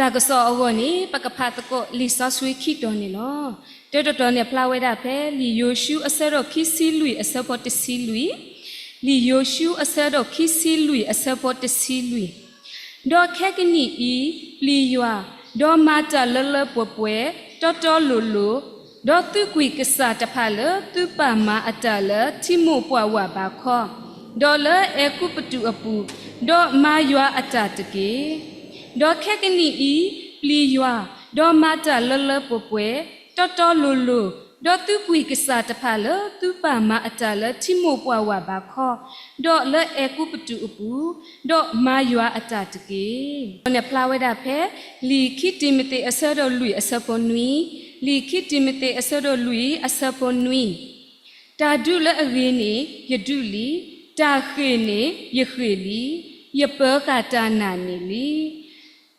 တၢ်ကစီၣ်အဂီၢ်န့ၣ် ပကဖးသကိးလံာ်စီဆှံခံတီၤန့ၣ်လီၤ. တၢတတီၤန့ၣ်ဖျါဝဲဒၣ်ဖဲ လံာ်ယိၤၡူအဆၢဒိၣ်ခံဆံလွံၢ်အဆၢဖိတဆံလွံၢ်, လံာ်ယိၤၡူအဆၢဒိၣ်ခံဆံလွံၢ်အဆၢဖိတဆံလွံၢ်, ဒီးခဲကနံၣ်အံၤ ပျံၤယွၤ, ဒီးမၤတၢ်လၢလၢပှဲၤပှဲၤ တီတီလိၤလိၤ, ဒီးသုးကွံာ်ကစၢ်တဖၣ်လၢသုပာ်မၤအတၢ်လၢထံမိၢ်ပှၢ်ဝးဘးခီ, ဒီးလၢအဲၤကူပတူးအပူၤ, ဒီးမၤယွၤအတၢ်တက့ၢ်. ဒီးခဲကနံၣ်အံၤ ပျံၤယွၤ, ဒီးမၤတၢ်လၢလၢပှဲၤပှဲၤ, တီတီလိၤလိၤ, ဒီးသုးကွံာ်ကစၢ်တဖၣ်လၢသုပာ်မၤအတၢ်လၢထံမိၢ်ပှၢ်ဝးဘးခီ, ဒီးလၢအဲၤကူပတူးအပူၤ, ဒီးမၤယွၤအတၢ်တက့ၢ်. န့ၣ်ဖျါဝဲဒၣ်ဖဲ လံာ်ခံတံၤမသ့းအဆၢဒိၣ်လွံၢ်အဆၢဖိနွံ, လံာ်ခံတံၤမသ့းအဆၢဒိၣ်လွံၢ်အဆၢဖိနွံ, တၢ်ဒုးလၢအဂ့ၤန့ၣ် ယဒုးလံ, တၢ်ဃ့ၢ်န့ၣ် ယဃ့ၢ်လံ, ယပၢၤဃာ်တၢ်နာ်န့ၣ်လံ.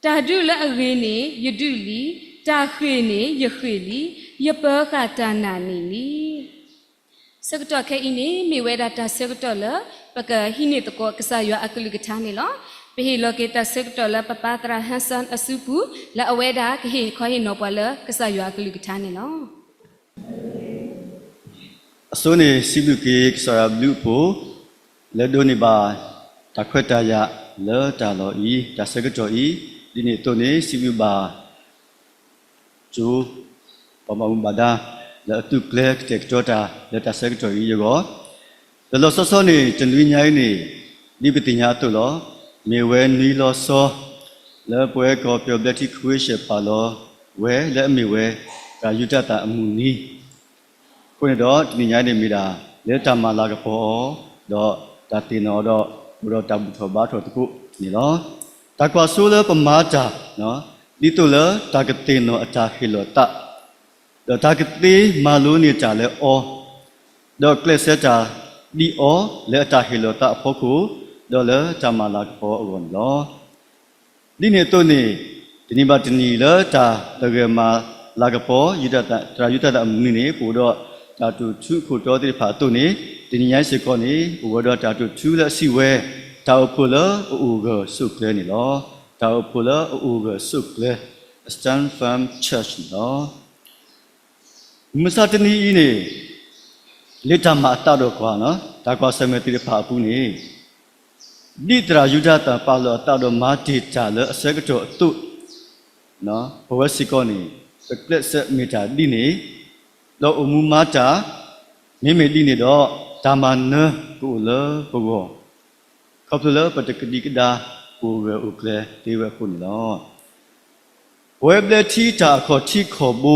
တၢ်ဒုးလၢအဂ့ၤန့ၣ် ယဒုးလံ, တၢ်ဃ့ၢ်န့ၣ် ယဃ့ၢ်လံ, ယပၢၤဃာ်တၢ်နာ်န့ၣ်လံ. ဆၢကတီၢ်ခဲအံၤန့ၣ် မ့ၢ်ဝဲဒၣ်တၢ်ဆၢကတီၢ်လၢ ပကဟံးန့ၢ်သကိးကစၢ်ယွၤအကလုၢ်ကထါန့ၣ်လီၤ. ပဟ့ၣ်လီၤက့ၤတၢ်ဆၢကတီၢ်လၢပပၢ်သရၣ် Hanson အစုပူၤ လၢအဝဲဒၣ်ကဟ့ၣ်ခီဟ့ၣ်နီၤပှၤလၢကစၢ်ယွၤအကလုၢ်ကထါန့ၣ်လီၤ. အဆိန့ၣ် စံးဘျုးက့ၤကစၢ်ယွၤဘျုးအဖှိၣ် လၢဒိးန့ၢ်ဘၣ်တၢ်ခွဲးတၢ်ယာ်လၢတၢ်လီၢ်အံၤ တၢ်ဆၢကတီၢ်အံၤ, ဒ်န့ၣ်အသိးန့ၣ် စံးဘျုးဘၣ် ကၠိ ပှၤဘၣ်မူဘၣ်ဒါ လၢအသုးကျဲၤကတဲာ်ကတီၤတၢ်လၢတၢ်ဆၢကတီၢ်အံၤအဂီၢ်, ဒီးလီၤဆီဆီန့ၣ် တနွံညါအံၤန့ၣ် ဒ်ပသ့ၣ်ညါအသိးလီၤ. မ့ၢ်ဝဲနွံလီၤဆီ လၢပဝဲကီၢ်ပယီၤဘျၢထံခဝ့ၡၢၣ်ပာ်လီၤဝဲ လၢအမ့ၢ်ဝဲ တၢ်ယူးယီၣ်တၢ်အမုၢ်နံၤ အဃိန့ၣ်ဒီး တနံၤညါအံၤန့ၣ်မ့ၢ်ဒၣ် လၢတၢ်မၤလၤကပီၤအီၤ, ဒီးတၢ်သ့ၣ်နီၣ်အီၤဒီး အိၣ်ဒီးတၢ်ဘူၣ်ထီၣ်ဘါထီၣ်သကိးန့ၣ်လီၤ. တၢ်ကွၢ်စိလၢပမၤတၢ်, ဒ်သိးလၢတၢ်ကသ့ၣ်နီၣ်အတၢ်ဟ့ၣ်လီၤသး, ဒီးတၢ်ကသ့မၤလိန့ၢ်တၢ်လၢအီၤ, ဒီးကျဲးစၢးတၢ်ဒ်အီၤ လၢအတၢ်ဟ့ၣ်လီၤသးအဖီခိၣ်, ဒီးလၢတၢ်မၤလၤကပီၤအဂီၢ်န့ၣ်လီၤ. ဒ်န့ၣ်အသိးန့ၣ် တနံၤဘၣ်တနံၤလၢတၢ်သဂၢၢ်မၤလၤကပီၤ တၢ်ယူးယီၣ်တၢ်အမုၢ်နံၤန့ၣ် ပအိၣ်ဒီးတၢ်တိာ်ထူအခိၣ်တီသ့ၣ်တဖၣ်အသိးန့ၣ် တနံၤညါအံၤစ့ၢ်ကီးန့ၣ် အိၣ်ဝဲဒီးတၢ်တိာ်ထူလၢအစံးဝဲ တၢ်အိၣ်ဖှိၣ်လၢအအိၣ်ဂၢၢ်ဆိးကျၢၤန့ၣ်လီၤ. တၢ်အိၣ်ဖှိၣ်လၢအအိၣ်ဂၢၢ်ဆိးကျၢၤ A stand firm church န့ၣ်လီၤ. မုၢ်မဆါတနံၤအံၤန့ၣ် လၢတၢ်မၤအသးဒီးကွၢ်, တၢ်ကွၢ်ဆၢၣ်မဲာ်သ့ၣ်တဖၣ်အပူၤန့ၣ် ဒ်သရၣ်ယူဒၤသၣ်ပာ်လီၤအသးဒီးမၤတ့ၢ်တၢ်လၢအဆၢကတီၢ်အသိး, ပဝဲစ့ၢ်ကီးန့ၣ် ပကျဲးစၢးမ့ၢ်တၢ်ဒ်န့ၣ်, ဒီးအိၣ်မူမၤတၢ်, မ့မ့ၢ်ဒ်န့ၣ်ဒီး တၢ်မၤနၢၤကအိၣ်လၢပဂီၢ်, ခီဖျိလၢပတကဒံကဒါ အိၣ်ဂၢၢ်အိၣ်ကျၢၤသ့ဝဲအဃိန့ၣ်လီၤ. ပဝဲဘျၢထံတၢ်အခီၣ်ထံးခီၣ်ဘိ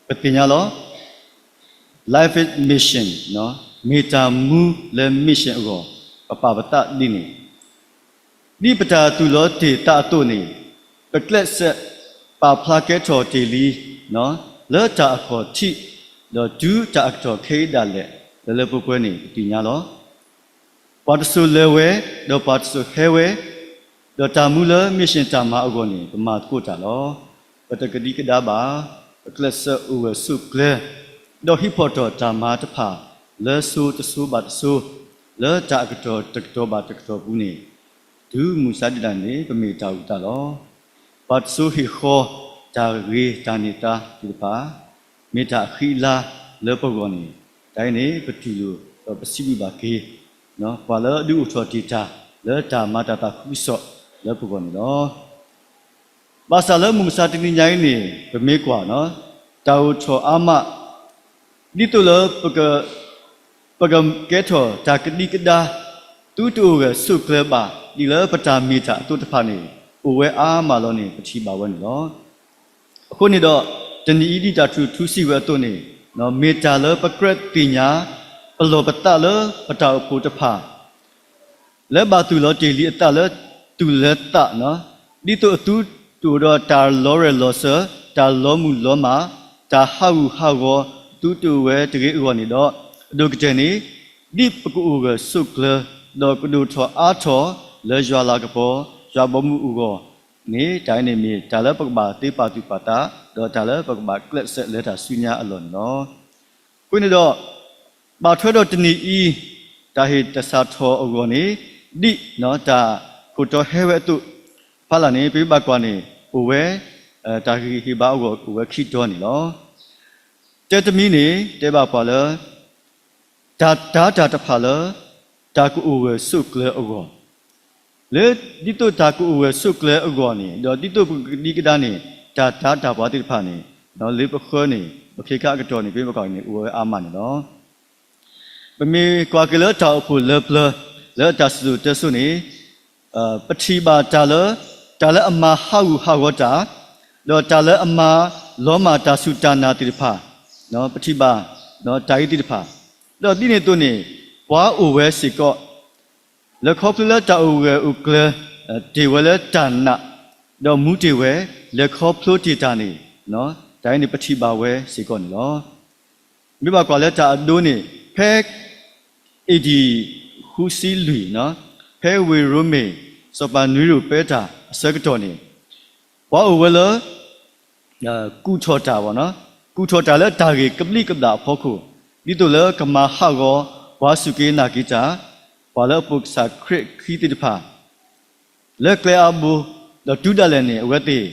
ပသ့ၣ်ညါလီၤ. Life is mission, မ့ၢ်တၢ်မူလၢ mission အဂီၢ် ပပာ်ပသးဒ်န့ၣ်, ဒ်ပတၢ်သူၣ်လီၤတ့ၢ်သးအသိးန့ၣ် ပကျဲးစၢးပာ်ဖျါကဲထီၣ်တ့ၢ်လံ လၢတၢ်အခီၣ်ထံး ဒီးတုၤတၢ်အကတီၢ်ခဲအံၤဒၣ်လဲာ် လၢလၢပှဲၤပှဲၤန့ၣ် ပသ့ၣ်ညါလီၤ. ပှၤတစိၤလဲၤဝဲ, ဒီးပှၤတစိၤဟဲဝဲ, ဒီးတၢ်မူလၢ mission တၢ်မၤအဂီၢ်န့ၣ် ပမၤသကိးတၢ်လီၤ. ပတကဒံကဒါဘၣ်, ပကျဲးစၢးအိၣ်ဂၢၢ်ဆိးကျၢၤ, ဒီးဟံးဖီၣ်ထီၣ်တၢ်မၤတဖၣ် လၢစိၤတစိၤဘၣ်တစိၤ, လၢတၢ်အကတီၢ်တကတီၢ်ဘၣ်တကတီၢ်ပူၤန့ၣ်, တုၤမုၢ်မဆါဒံးဒၣ်န့ၣ် ပမ့ၢ်တၢ်အုၣ်သးလီၤ. ပှၤတစိၤဟ့ၣ်ဃီၤတၢ်ဂ့ၤတၢ်န့ၢ်သါသ့ၣ်တဖၣ် မ့ၢ်တၢ်အဃံအလၤလၢပဂီၢ်န့ၣ်, တၢ်အံၤန့ၣ် ပတူၢ်လိာ်ဒီးပစံးဘျုးဘၣ်က့ၤ ပှၤလၢအဒုးအိၣ်ထီၣ်တ့ၢ်တၢ် လၢတၢ်မၤတၢ်သးခုကစီၣ်လၢပဂီၢ်န့ၣ်လီၤ. ဘၣ်ဆၣ်လၢမုၢ်မဆါတနံၤညါအံၤန့ၣ် ပမ့ၢ်ကွၢ် တၢ်အိၣ်ထီၣ်အါမး ဒ်သိးလၢ ပကကဲထီၣ်တၢ်ကဒံကဒါ သုတအိၣ်ဂၢၢ်ဆိးကျၢၤဘၣ် ဒ်လၢပတၢ်မ့ၢ်တၢ်အသိးတဖၣ်န့ၣ် အိၣ်ဝဲအါမးလီၤန့ၣ် ပထံၣ်ဘၣ်ဝဲန့ၣ်လီၤ. အဃိန့ၣ်ဒီး တနံၤအံၤဒ်တၢ်တိာ်ထူစံးဝဲအသိးန့ၣ်, မ့ၢ်တၢ်လၢပကြၢးသ့ၣ်ညါ ပလီၢ်ပသးလၢပတၢ်အိၣ်ဖှိၣ်တဖၣ် လၢဘၣ်သူၣ်လီၤတ့ၢ်လံအသးလၢသူၣ်လၢသး, ဒ်သိးအသုတအိၣ်ဒီးတၢ်လီၤရဲၣ်လီၤစၢၤ, တၢ်လီၤမုၢ်လီၤမၢ်, တၢ်ဟးဂူာ်ဟးဂီၤ သုတအိၣ်ဝဲတဂ့ၤအဂီၢ်န့ၣ်ဒီး, အဒိၣ်ကတၢၢ်န့ၣ် ဒ်ပကအိၣ်ဂၢၢ်ဆိးကျၢၤ ဒီးကဒိၣ်ထီၣ်အါထီၣ်လၢယွၤလၤကပီၤ ယွၤဘီမုၢ်အဂီၢ်န့ၣ် တၢ်အံၤန့ၣ်မ့ၢ်တၢ်လၢပကဘၣ်သ့ပာ်သူၣ်ပာ်သး ဒီးတၢ်လၢပကဘၣ်ကျဲးစၢးလၢတၢ်ဆူညါအလီၢ်န့ၣ်လီၤ. အဃိန့ၣ်ဒီး ဘၣ်ထွဲဒီးတနံၤအံၤ တၢ်ဟ့ၣ်သဆၣ်ထီၣ်အဂီၢ်န့ၣ် ဒ်တၢ်ခိၣ်တီဟဲဝဲအသိး ဖးလၢ်န့ၣ် ပဘၣ်ကွၢ်န့ၣ် အိၣ်ဝဲ တၢ်ဟ့ၣ်ဂံၢ်ဟ့ၣ်ဘါအဂီၢ်အိၣ်ဝဲခံတီၤန့ၣ်လီၤ. တၢတမံၤန့ၣ် တဲဘၣ်ပှၤလၢ တၢ်တာ်တၢ်တဖၣ်လၢ တၢ်ကအိၣ်ဂၢၢ်ဆိးကျၢၤအဂီၢ်, လၢဒ်သိးတၢ်ကအိၣ်ဂၢၢ်ဆိးကျၢၤအဂီၢ်န့ၣ် ဒီးဒ်သိးပကဒံကဒါန့ၣ် တၢ်တာ်တၢ်ပှၤသ့ၣ်တဖၣ်န့ၣ် လၢပဃၢန့ၣ် ပခဲခါအကတီၢ်န့ၣ် ပမ့ၢ်ဘၣ်ကွၢ်န့ၣ် အိၣ်ဝဲအါမးန့ၣ်လီၤ. ပမ့ၢ်ကွၢ်က့ၤလၢတၢ်အိၣ်ဖှိၣ်လၢပျၢၤ လၢတၢ်စံၣ်စိၤတဲစိၤန့ၣ် ပထံၣ်ဘၣ်တၢ်လၢ တၢ်လၢအမၤဟးဂူာ်ဟးဂီၤတၢ်, ဒီးတၢ်လၢအမၤလီၤမၢ်တၢ်စူၢ်တၢ်နာ်သ့ၣ်တဖၣ်, ပထံၣ်ဘၣ် တၢ်အံၤသ့ၣ်တဖၣ်, ဒီးဒ်န့ၣ်အသိးန့ၣ် ပှၤအိၣ်ဝဲစ့ၢ်ကီး လဲၤခီဖျိလၢတၢ်အိၣ်ဂၢၢ်အိၣ်ကျၢၤ တ့ၢ်ဝဲလၢတၢ်နာ်, ဒီးမူတ့ၢ်ဝဲ လဲၤခီဖျိတ့ၢ်တၢ်န့ၣ် တၢ်အံၤန့ၣ်ပထံၣ်ဘၣ်ဝဲစ့ၢ်ကီးန့ၣ်လီၤ. မ့ၢ်ဘၣ်ကွၢ်လၢတၢ်အဒိန့ၣ် ဖဲ A D ဃုဆံလွံၢ်, ဖဲဝ့ၢ်ရိမ့ၤ စီၤပၤနံၤရိၣ်ပၢတၢ်အဆၢကတီၢ်န့ၣ် ပှၤအိၣ်ဝဲလၢ ကူၣ်ထီၣ်တၢ်, ကူၣ်ထီၣ်တၢ်လၢတၢ်ဂ့ၢ်ကဘျံးကဘျၣ်အဖီခိၣ်, ဒ်သိးလၢကမၤဟးဂီၤ ပှၤစူၢ်က့ၤနာ်က့ၤတၢ်, ပှၤလၢအပိာ်ကစၢ်ခရံာ်ခံသ့ၣ်တဖၣ် လၢကျဲအါဘိ, ဒီးတုၤဒၣ်လဲာ်န့ၣ် အဝဲသ့ၣ်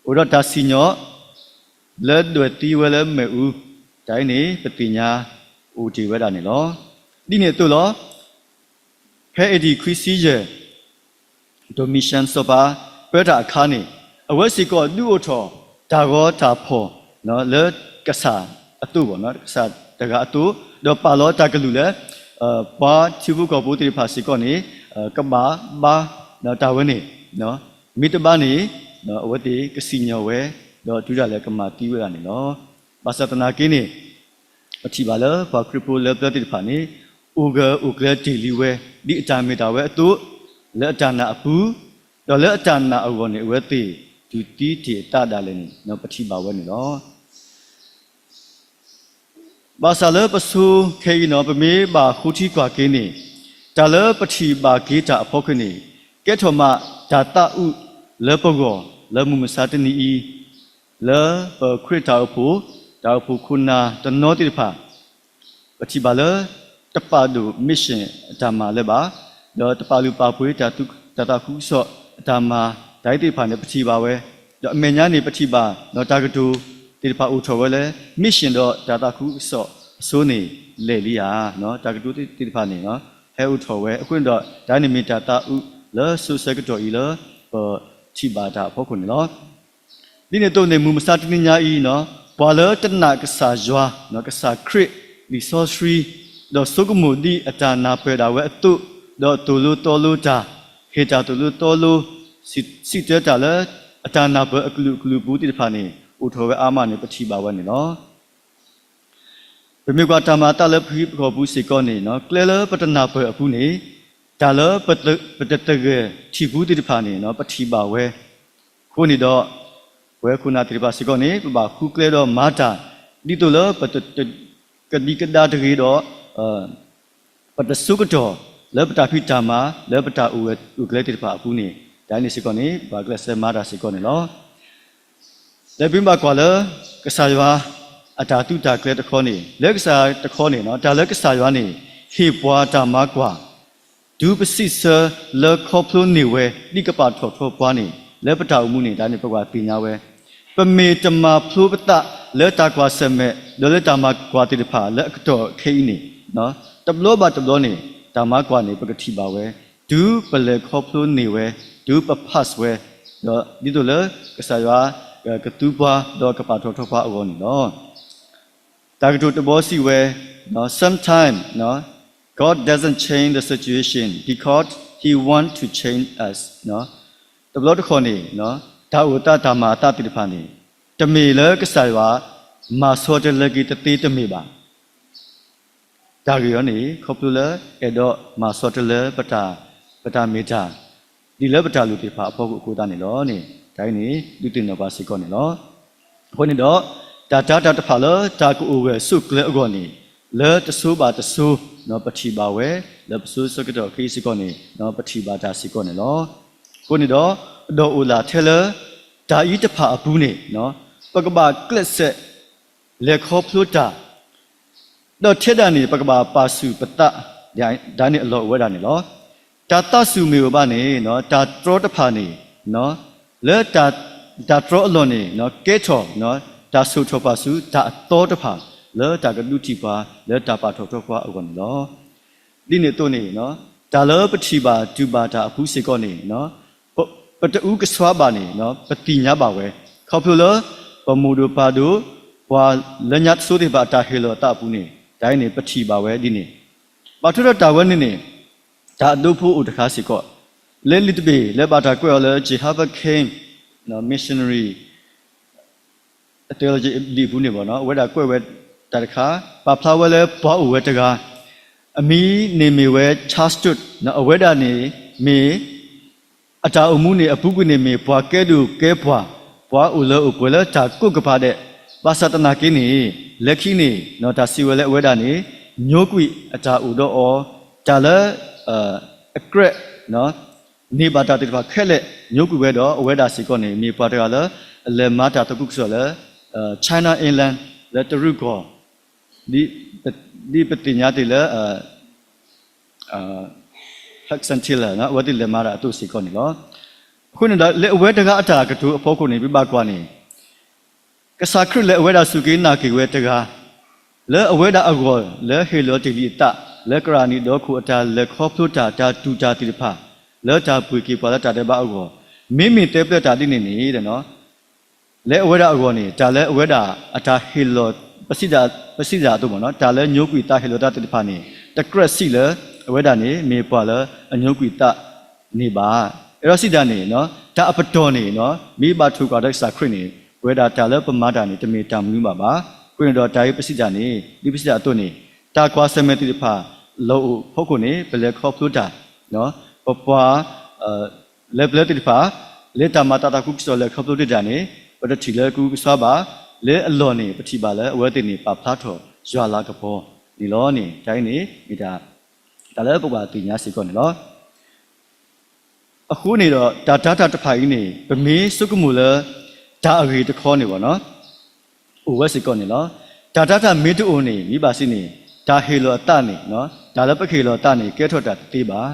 အိၣ်ဒီးတၢ်စံၣ်ညီၣ် လၢဒွဲၣ်သံဝဲလၢမ့ၣ်အူ, တၢ်အံၤန့ၣ် ပသ့ၣ်ညါအိၣ်တ့ၢ်ဝဲဒၣ်န့ၣ်လီၤ. ဒ်န့ၣ်အသိးလီၤ. ဖဲ A D ခွံဆံယဲၢ် Domitian စီၤပၤပၢတၢ်အခါန့ၣ် အဝဲစ့ၢ်ကီးဒုးအိၣ်ထီၣ်တၢ်ဂီၤတၢ်ဖီၣ် လၢကစၢ်အသိး, ကစၢ်တဂၤအသိး, ဒီးပာ်လီၤတၢ်ကလုၢ်လၢ ပှၤထံဖိကီၢ်ဖိသ့ၣ်တဖၣ်စ့ၢ်ကီးန့ၣ် ကဘၣ်ဘါတၢ်ဝဲန့ၣ်, မ့ၢ်တဘါန့ၣ် အဝဲသ့ၣ်ကစံၣ်ညီၣ်ဝဲ ဒီးတုၤဒၣ်လဲာ်ကမၤသံဝဲဒၣ်န့ၣ်လီၤ. ဘၣ်ဆၣ်သနာ်က့န့ၣ် ပထံၣ်ဘၣ်လၢပှၤခရံာ်ဖိလၢပျၢၤသ့ၣ်တဖၣ်န့ၣ် အိၣ်ဂၢၢ်အိၣ်ကျၢၤတ့ၢ်လံဝဲ ဒ်အတၢ်မ့ၢ်တၢ်ဝဲအသိး, လၢအတၢ်နာ်အပူၤ, ဒီးလၢအတၢ်နာ်အဂီၢ်န့ၣ် အဝဲသ့ၣ်တုၤသံတ့ၢ်အသးဒၣ်လဲာ်န့ၣ် ပထံၣ်ဘၣ်ဝဲန့ၣ်လီၤ. ဘၣ်ဆၣ်လၢပဆိခဲအံၤန့ၣ် ပမ့ၢ်ဘၣ်ဃိထံကွၢ်က့ၤန့ၣ် တၢ်လၢပထံၣ်ဘၣ်က့ၤတၢ်အဖီခိၣ်န့ၣ် ကဲထီၣ်မးတၢ်သးအုးလၢပဂီၢ် လၢမုၢ်မဆါတနံၤအံၤ လၢပခရံာ်တၢ်အိၣ်ဖှိၣ်, တၢ်အိၣ်ဖှိၣ်ခိၣ်နၢ်တနီၤသ့ၣ်တဖၣ် ပထံၣ်ဘၣ်လၢ တပာ်ဒိၣ် mission အတၢ်မၤလၢၤဘၣ်, ဒီးတပာ်လုၢ်ပာ်ပှ့ၤ တၢ်သးခုကစီၣ်အတၢ်မၤ တၢ်အံၤသ့ၣ်တဖၣ်န့ၣ် ပထံၣ်ဘၣ်ဝဲ, ဒီးအမဲာ်ညါန့ၣ် ပထံၣ်ဘၣ် တၢ်ကတိၤသ့ၣ်တဖၣ်အိၣ်ထီၣ်ဝဲလၢ mission ဒီးတၢ်သးခုကစီၣ်အစိန့ၣ် လဲၣ်လံဧါ, တၢ်ကတိၤသ့ၣ်တဖၣ်န့ၣ် ဟဲအိၣ်ထီၣ်ဝဲအဃိန့ၣ်ဒီး တၢ်န့ၣ်မ့ၢ်တၢ်သးအုးလၢစိၤဆၢကတီၢ်အံၤလၢ ပထံၣ်ဘၣ်တၢ်အဖီခိၣ်န့ၣ်လီၤ. ဒ်န့ၣ်အသိးန့ၣ် မုၢ်မဆါတနံၤညါအံၤန့ၣ် ပှၤလၢတနာ်ကစၢ်ယွၤ, ကစၢ်ခရံာ်, လံာ်စီဆှံ, ဒီးဆိကမိၣ်ဒ်အတၢ်နၢ်ပၢၢ်ဒၣ်ဝဲအသိး, ဒီးသိၣ်လိသီလိတၢ်, ဟ့ၣ်တၢ်သိၣ်လိသီလိ, စံၣ်တဲၤတၢ်လၢအတၢ်နၢ်ပၢၢ်အကလုာ်ကလုာ်ပူၤသ့ၣ်တဖၣ်န့ၣ် အိၣ်ထီၣ်ဝဲအါမးန့ၣ် ပထံၣ်ဘၣ်ဝဲန့ၣ်လီၤ. ပမ့ၢ်ကွၢ်တၢ်မၤအသးလၢပဟံၣ်ပဃီပူၤစ့ၢ်ကီးန့ၣ် ကျဲလၢပတနၢ်ပၢၢ်အပူၤန့ၣ် တၢ်လၢပတသဂၢၢ်ထံၣ်ပူၤသ့ၣ်တဖၣ်န့ၣ် ပထံၣ်ဘၣ်ဝဲ, အဃိန့ၣ်ဒီး ပဝဲခိၣ်နၢ်သ့ၣ်တဖၣ်စ့ၢ်ကီးန့ၣ် ပဘၣ်ဃုကျဲဒီးမၤတၢ် ဒ်သိးလၢ ကဒံကဒါတဂ့ၤဒီး ပတဆိကတီၢ်လၢပတၢ်ဖံးတၢ်မၤ လၢပတၢ်အိၣ်ဂၢၢ်အိၣ်ကျၢၤသ့ၣ်တဖၣ်အပူၤန့ၣ် တၢ်အံၤန့ၣ်စ့ၢ်ကီးန့ၣ် ပှၤကျဲးစၢးမၤတၢ်စ့ၢ်ကီးန့ၣ်လီၤ. လၢပမ့ၢ်ဘၣ်ကွၢ်လၢ ကစၢ်ယွၤအတၢ်သုးတၢ်ကျဲၤတခီန့ၣ် လၢကစၢ်တခီန့ၣ် တၢ်လၢကစၢ်ယွၤန့ၣ် ဟ့ၣ်ပှၤတၢ်မၤကွၢ် တုၤပစံးဆၢလၢခီဖျိန့ၢ်ဝဲ ဒ်ကပာ်ထီၣ်ထီပှၤန့ၣ် လၢပတၢ်အိၣ်မူန့ၣ် တၢ်န့ၣ်ပကဘၣ်သ့ၣ်ညါဝဲ, ပမ့ၢ်တမၤဖျိပသးလၢတၢ်ကွၢ်ဆၢၣ်မဲာ် ဒီးလၢတၢ်မၤကွၢ်သ့ၣ်တဖၣ်လၢအကတီၢ်ခဲအံၤန့ၣ် တဘျီဘၣ်တဘျီန့ၣ် တၢ်မၤကွၢ်န့ၣ် ပကထံၣ်ဘၣ်ဝဲ, တုၤပလဲၤခီဖျိန့ၢ်ဝဲ, တုၤပ pass ဝဲ, ဒီးဒ်သိးလၢကစၢ်ယွၤကသူပှၤ ဒီးကပာ်ထီၣ်ထီပှၤအဂီၢ်န့ၣ်လီၤ. တၢ်ကတိၤတဘီစံးဝဲ, sometimes God doesn't change the situation because He wants to change us. တဘျီတခီၣ်န့ၣ် တၢ်အိၣ်သးတၢ်မၤအသးသ့ၣ်တဖၣ်န့ၣ် တမ့ၢ်လၢကစၢ်ယွၤ မၤဆီတလဲက့ၤတသ့တမ့ၢ်ဘၣ်. တၢ်ဂ့ၢ်အံၤန့ၣ် ခီဖျိလၢအဲၣ်ဒိးမၤဆီတလဲ ပတၢ်မ့ၢ်တၢ် ဒ်လၢပတၢ်လိၣ်သ့ၣ်တဖၣ်အဖီခိၣ်အဃိသတးန့ၣ်လီၤန့ၣ် တၢ်အံၤန့ၣ် ဒုးသ့ၣ်နီၣ်ပှၤစ့ၢ်ကီးန့ၣ်လီၤ. အဃိန့ၣ်ဒီး တၢ်တာ်တၢ်တဖၣ်လၢတၢ်ကအိၣ်ဂၢၢ်ဆိးကျၢၤအဂီၢ်န့ၣ် လၢတစိၤဘၣ်တစိၤ ပထံၣ်ဘၣ်ဝဲ လၢပစိၤဆၢကတီၢ်ခဲအံၤစ့ၢ်ကီးန့ၣ် ပထံၣ်ဘၣ်တၢ်စ့ၢ်ကီးန့ၣ်လီၤ. အဃိန့ၣ်ဒီး အဒီးအိၣ်လၢထဲလၢ တၢ်အံၤတဖၣ်အပူၤန့ၣ် ပကဘၣ်ကျဲးစၢး လဲၤခီဖျိတၢ် ဒီးထဲဒၣ်န့ၣ် ပကဘၣ်ပာ်ဆူၣ်ပသး ဒ်န့ၣ်အလီၢ်အိၣ်ဝဲဒၣ်န့ၣ်လီၤ. တၢ်သးစူၤမ့ၢ်အိၣ်ဘၣ်န့ၣ် တၢ်တြီတဖၣ်န့ၣ် လၢတၢ်တြီအလီၢ်န့ၣ် ကဲထီၣ်တၢ်ဆိၣ်ထီၣ်ပှၤဆူတၢ်အသီတဖၣ် လၢတၢ်ကဒုးထံၣ်ပှၤ လၢတၢ်ပာ်ထီၣ်ထီပှၤအဂီၢ်န့ၣ်လီၤ. ဒ်န့ၣ်အသိးန့ၣ် တၢ်လၢပထံၣ်ဘၣ်တူၢ်ဘၣ်တၢ်အပူၤစ့ၢ်ကီးန့ၣ် ပတအူကဆှါဘၣ်န့ၣ် ပသ့ၣ်ညါဘၣ်ဝဲ ခီဖျိလၢ ပမိၢ်ဒိၣ်ပၢ်ဒိၣ် ပှၤလၢညါတစိၤသ့ၣ်တဖၣ်အတၢ်ဟ့ၣ်လီၤအသးအပူၤန့ၣ် တၢ်အံၤန့ၣ် ပထံၣ်ဘၣ်ဝဲဒ်န့ၣ် ဘၣ်ထွဲဒီးတၢ်ဝဲန့ၣ်န့ၣ် တၢ်အဒိဖိအိၣ်တခါစ့ၢ်ကီး လၢလံာ်တဘ့ၣ်လၢဘၣ်တၢ်ကွဲးအီၤလၢ Jehovah Came Missionary အတဲလီၤက့ၤလံာ်အပူၤန့ၣ်ဘၣ် အဝဲဒၣ်ကွဲးဝဲတၢ်တခါ ပာ်ဖျါဝဲလၢပှၤအိၣ်ဝဲတဂၤ အမံၤန့ၣ်မ့ၢ်ဝဲ Charles Stud အဝဲဒၣ်န့ၣ်မ့ၢ် အတၢ်အိၣ်မူန့ၣ် အပူၤကွံာ်န့ၣ်မ့ၢ်ပှၤကဲဒိၣ်ကဲပှၢ်, ပှၤအိၣ်လၢအိၣ်ပှဲၤလၢတၢ်ကိးကပၤဒဲး, ဘၣ်ဆၣ်သနာ်က့န့ၣ် လၢခံန့ၣ် တၢ်စံးဝဲလၢအဝဲဒၣ်န့ၣ် ညိကွံာ်အတၢ်အိၣ်ဒီးအီၤ, တၢ်လၢ အကြၢး န့ၢ်ဘၣ်တၢ်သ့ၣ်တဖၣ်ခဲလၢာ် ညိကွံာ်ဝဲဒီး အဝဲဒၣ်စ့ၢ်ကီးန့ၣ် မ့ၢ်ပှၤတဂၤလၢ အလဲၤမၤတၢ်သးခုကစီၣ်လၢ China Inland လၢတရူးကီၢ် ဒ်ပသ့ၣ်ညါတ့ၢ်လၢ Hudson Taylor အဝဲသ့ၣ်လဲၤမၤတၢ်အသိးစ့ၢ်ကီးန့ၣ်လီၤ. အဃိန့ၣ်ဒီး လၢအဝဲတဂၤအတၢ်ကတိၤအဖီခိၣ်န့ၣ် ပဘၣ်ကွၢ်န့ၣ် ကစၢ်ခရံာ်လၢအဝဲဒၣ်စူၢ်က့ၤနာ်က့ၤဝဲတဂၤ လၢအဝဲဒၣ်အဂီၢ် လၢဟ့ၣ်လီၤတ့ၢ်လံအသး လၢကရၣ်နံၣ်ဒီခိၣ်အတၢ်လဲၤခီဖျိတၢ် တၢ်တူၢ်တၢ်သ့ၣ်တဖၣ် လၢတၢ်ပှ့ၤက့ၤပှၤလၢတၢ်ဒဲးဘးအဂီၢ် မ့မ့ၢ်တဲပျဲတၢ်ဒ်န့ၣ်န့ၣ် လၢအဝဲဒၣ်အဂီၢ်န့ၣ် တၢ်လၢအဝဲဒၣ်အတၢ်ဟ့ၣ်လီၤ ပစံးဒၣ်အသိးမ့ၢ်နီၤ တၢ်လၢညိကွံာ်သးဟ့ၣ်လီၤသးသ့ၣ်တဖၣ်န့ၣ် တကြၢးစံးလၢ အဝဲဒၣ်န့ၣ် မ့ၢ်ပှၤလၢအညိကွံာ်သးန့ၣ်ဘၣ်. အဲၣ်ဒိးစံးဒၣ်န့ၣ် တၢ်အပတီၢ်န့ၣ် မ့ၢ်ဘၣ်ထိၣ်ကွၢ်ဒီးကစၢ်ခရံာ်န့ၣ် ပဝဲဒၣ်တၢ်လၢပမၤတၢ်န့ၣ် တမ့ၢ်တၢ်မနုၤဘၣ်ဘၣ်. အဃိန့ၣ်ဒီးတၢ်အံၤပစံးဒၣ်န့ၣ် ဒ်ပစံးဒၣ်အသိးန့ၣ် တၢ်ကွၢ်ဆၢၣ်မဲာ်သ့ၣ်တဖၣ် လီၤအိၣ်ဖီခိၣ်န့ၣ် ပလဲၤခီဖျိတၢ် ပပှၤ လဲၤပျၢၤသ့ၣ်တဖၣ် လၢတၢ်မၤတၢ်သးခုကစီၣ်လဲၤခီဖျိတ့ၢ်တၢ်န့ၣ် ပတထံၣ်လၢကဆှါဘၣ်, လၢအလီၢ်န့ၣ် ပထံၣ်ဘၣ်လၢအဝဲသ့ၣ်န့ၣ် ပာ်ဖျါထီၣ်ယွၤလၤကပီၤန့ၣ်လီၤန့ၣ် တၢ်အံၤန့ၣ် မ့ၢ်တၢ် တၢ်လၢပဘၣ်သ့ၣ်ညါစ့ၢ်ကီးန့ၣ်လီၤ. အဃိန့ၣ်ဒီး တၢ်တာ်တၢ်တဖၣ်အံၤန့ၣ် ပမ့ၢ်ဆိကမိၣ်လၢ တၢ်အဂ့ၢ်တခီန့ၣ်ဘၣ်နီၤ အိၣ်ဝဲစ့ၢ်ကီးန့ၣ်လီၤ. တၢ်တာ်တၢ်မ့ၢ်တအိၣ်န့ၣ် မ့ၢ်ဘၣ်စ့ၢ်န့ၣ် တၢ်ဟ့ၣ်လီၤအသးန့ၣ် တၢ်လၢပကဟ့ၣ်လီၤအသးန့ၣ် ကဲထီၣ်တၢ်တသ့ဘၣ်.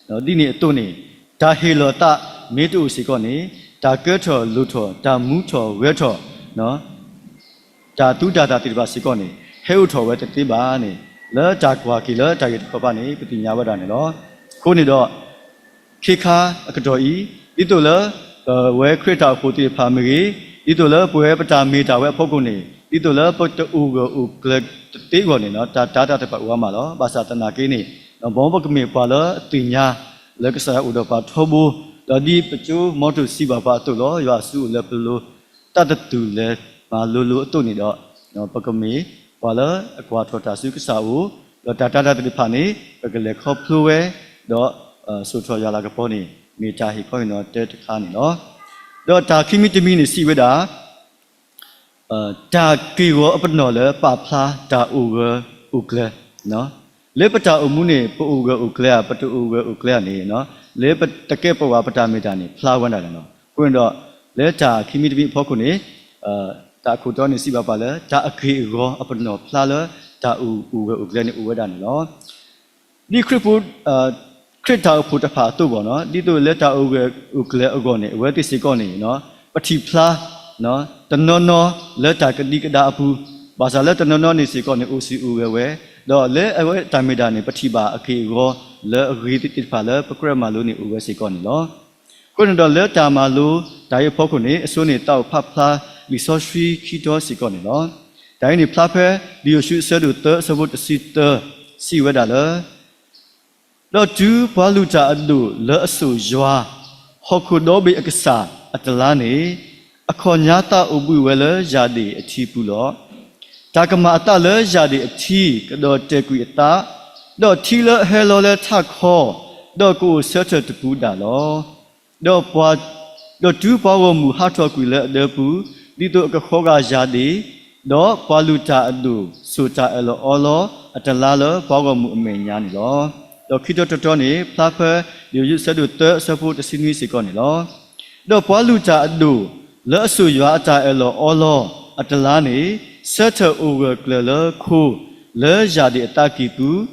ဒ်န့ၣ်အသိးန့ၣ် တၢ်ဟ့ၣ်လီၤအသးမ့ၢ်တအိၣ်စ့ၢ်ကီးန့ၣ် တၢ်ကဲထီၣ်လိၣ်ထီၣ် တၢ်မူထီၣ်ဂဲၤထီၣ် တၢ်သူတၢ်သၣ်သ့ၣ်တဖၣ်စ့ၢ်ကီးန့ၣ် ဟဲအိၣ်ထီၣ်ဝဲတသ့ဘၣ်န့ၣ် လၢတၢ်ကွၢ်က့ၤလၢတၢ်ဂ့ၢ်တခီပၤန့ၣ် ပသ့ၣ်ညါဝဲဒၣ်န့ၣ်လီၤ. အဃိန့ၣ်ဒီး ခ့ခါအကတီၢ်အံၤ ဒ်သိးလၢ ပဝဲခရံာ်တၢ်အိၣ်ဖှိၣ်သ့ၣ်တဖၣ်မ့ၢ်ဂ့ၤ, ဒ်သိးလၢပဝဲပတၢ်မ့ၢ်တၢ်ဝဲအဖီခိၣ်န့ၣ် ဒ်သိးလၢပတအိၣ်ဂၢၢ်အိၣ်ကျၢၤတသ့အဂီၢ်န့ၣ် တၢ်တာ်တၢ်တဖၣ်အိၣ်အါမးလီၤ. ဘၣ်ဆၣ်သနာ်က့န့ၣ် မ်ပကမ့ၢ်ပှၤလၢအသ့ၣ်ညါ လၢကစၢ်ယွၤအိၣ်ဒီးပှၤထီဘိ, ဒီးဒ်ပကၠိမီၤတိၢ်စံးဘၣ်ပှၤအသိးလီၤ. ယွၤအစုအိၣ်လၢပလိၤ တၢ်တသူၣ်လဲၤမၤလိၤလိၤအသိးန့ၣ်ဒီး ပကမ့ၢ်ပှၤလၢအကွၢ်ထီၣ်တၢ်ဆူကစၢ်အအိၣ်, ဒီးတၢ်တာ်တၢ်သ့ၣ်တဖၣ်န့ၣ် ပကလဲၤခီဖျိဝဲ, ဒီး စိာ်ထီၣ်ယွၤလၤကပီၤန့ၣ် မ့ၢ်တၢ်ဟ့ၣ်ခီဟ့ၣ်နီၤတဲတခါန့ၣ်လီၤ. ဒီးတၢ်ခံမံၤတမံၤန့ၣ်စံးဝဲဒၣ် တၢ်က့ၢ်ဂီၤအပနီၣ်လၢပာ်ဖျါတၢ်အိၣ်ဂၢၢ်အိၣ်ကျၢၤ လၢပတၢ်အိၣ်မူန့ၣ် ပအိၣ်ဂၢၢ်အိၣ်ကျၢၤဧါ ပတအိၣ်ဂၢၢ်အိၣ်ကျၢၤဧါန့ၣ် လၢပတကဲပဝးပတၢ်မ့ၢ်တၢ်န့ၣ် ဖျါဝဲဒၣ်လီၤ. အဃိန့ၣ်ဒီး လၢတၢ်ခံမံၤတမံၤအဖီခိၣ်န့ၣ် တၢ်အခိၣ်တီန့ၣ်စံးဘၣ်ပှၤလၢ တၢ်အက့ၢ်အဂီၤအပနီၣ်ဖျါလၢ တၢ်အိၣ်ဂၢၢ်အိၣ်ကျၢၤန့ၣ်အိၣ်ဝဲဒၣ်န့ၣ်လီၤ. ဒ်ခရံာ်ဖိ ခရံာ်တၢ်အိၣ်ဖှိၣ်တဖၣ်အသိးဘၣ်နီၤ ဒ်သိးလၢတၢ်အိၣ်ဂၢၢ်အိၣ်ကျၢၤအဂီၢ်န့ၣ် အဝဲသ့ၣ်စ့ၢ်ကီးန့ၣ် ပထံၣ်ဖျါ တနီၤနီၤလၢတၢ်ကဒံကဒါအပူၤ, ဘၣ်ဆၣ်လၢတနီၤနီၤန့ၣ်စ့ၢ်ကီးန့ၣ် အိၣ်စံၣ်အိၣ်ဂဲၤဝဲ, ဒီးလၢအဝဲတၢ်မ့ၢ်တၢ်န့ၣ် ပထံၣ်ဘၣ်အက့ၢ်အဂီၤ လၢအဂ့ၤသ့ၣ်တဖၣ်လၢပကြၢးမၤလိန့ၣ်အိၣ်ဝဲစ့ၢ်ကီးန့ၣ်လီၤ. အဃိန့ၣ်ဒီးလၢတၢ်မၤလိတၢ်အံၤအဖီခိၣ်န့ၣ် အဆိန့ၣ်သးအိၣ်ဖးဖျါလံာ်စီဆှံခံတီၤစ့ၢ်ကီးန့ၣ်လီၤ. တၢ်အံၤန့ၣ်ဖျါဖဲ လံာ်ယိၤၡူအဆၢဒိၣ်သၢအဆၢဖိတဆံသၢ စံးဝဲဒၣ်လၢ ဒီးတုၤပှၤလုၢ်တၢ်အဒိၣ်လၢအစိာ်ယွၤ ဟီၣ်ခိၣ်ဒီဘ့ၣ်အကစၢ်အတလါန့ၣ် အခီၣ်ညါသးအိၣ်ဘှံးဝဲလၢယၢ်ဒ့ၣ်အထံပူၤလီၤ. တၢ်ကမၤအသးလၢယၢ်ဒ့ၣ်အထံ ကဒီးတဲာ်ကွံာ်အသး, ဒီးထံလၢအဟဲလီၤလၢထးခီ, ဒီးကအိၣ်ဆၢထၢၣ်တပူၤဒၣ်လီၤ. ဒီးပှၤ, ဒီးတုၤပှၤဂီၢ်မုၢ်ဟးထီၣ်ကွံာ်လၢအဒၢပူၤ, ဒ်သိးအကဃီဂာ်ယၢ်ဒ့ၣ်, ဒီးပှၤလုၢ်တၢ်အဒိၣ်စိာ်တၢ်အၢၣ်လီၤအီလီၤအတလါလၢပှၤဂီၢ်မုၢ်အမဲာ်ညါန့ၣ်လီၤ. ဒီးခံတီၤတတီၤန့ၣ် ဖျါဖဲ လံာ်ယိၤၡူအဆၢဒိၣ်သၢအဆၢဖိတဆံနွံစ့ၢ်ကီးန့ၣ်လီၤ. ဒီးပှၤလုၢ်တၢ်အဒိၣ်လၢအစိာ်ယွၤအတၢ်အၢၣ်လီၤအီလီၤအတလါန့ၣ် ဆၢထၢၣ်အိၣ်ဂၢၢ်ကျၢၤလၢခိ, လၢယၢ်ဒ့ၣ်အသးကံၢ်ပူၤ,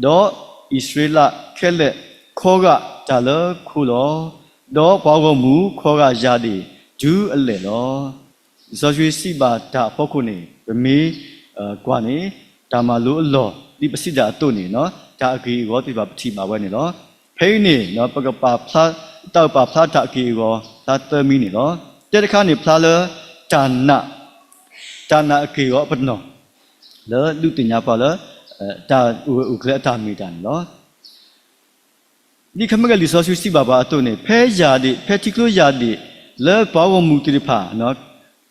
ဒီးအံၣ်စရ့လးခဲလၢာ်ခီဂာ်တၢ်လၢခိလီၤ. ဒီးပှၤဂီၢ်မုၢ် ခီဂာ်ယၢ်ဒ့ၣ် တုၤအလဲၣ်လီၤ. လံာ်စီဆှံစံးဘၣ်တၢ်အဖီခိၣ်န့ၣ် ပမ့ၢ်ကွၢ်န့ၣ် တၢ်မၤလိအလီၢ် ဒ်ပစံးတၢ်အသိးန့ၣ် တၢ်အဂ့ၢ်အဂီၤသ့ၣ်တဖၣ် ပထံၣ်ဘၣ်ဝဲန့ၣ်လီၤ. ဖဲအံၤန့ၣ် ပကပာ်ဖျါ တၢ်အိၣ်ပာ်ဖျါတၢ်အဂ့ၢ်အဂီၤ ဖျါသၢမံၤန့ၣ်လီၤ. တၢတခါန့ၣ် ဖျါလၢ တၢ်နာ် တၢ်နာ်အဂ့ၢ်အဂီၤအပနီၣ် လၢဒုးသ့ၣ်ညါပှၤလၢ တၢ်အိၣ်ဝဲအိၣ်ကျဲအတၢ်မ့ၢ်တၢ်န့ၣ်လီၤ. ဒ်ခမ့ၢ်ကဲလံာ်စီဆှံစံးဘၣ်ပှၤအသိးန့ၣ် ဖဲယၢ်ဒ့ၣ် ဖဲထံကျိယၢ်ဒ့ၣ် လၢပှၤဂီၢ်မုၢ်သ့ၣ်တဖၣ်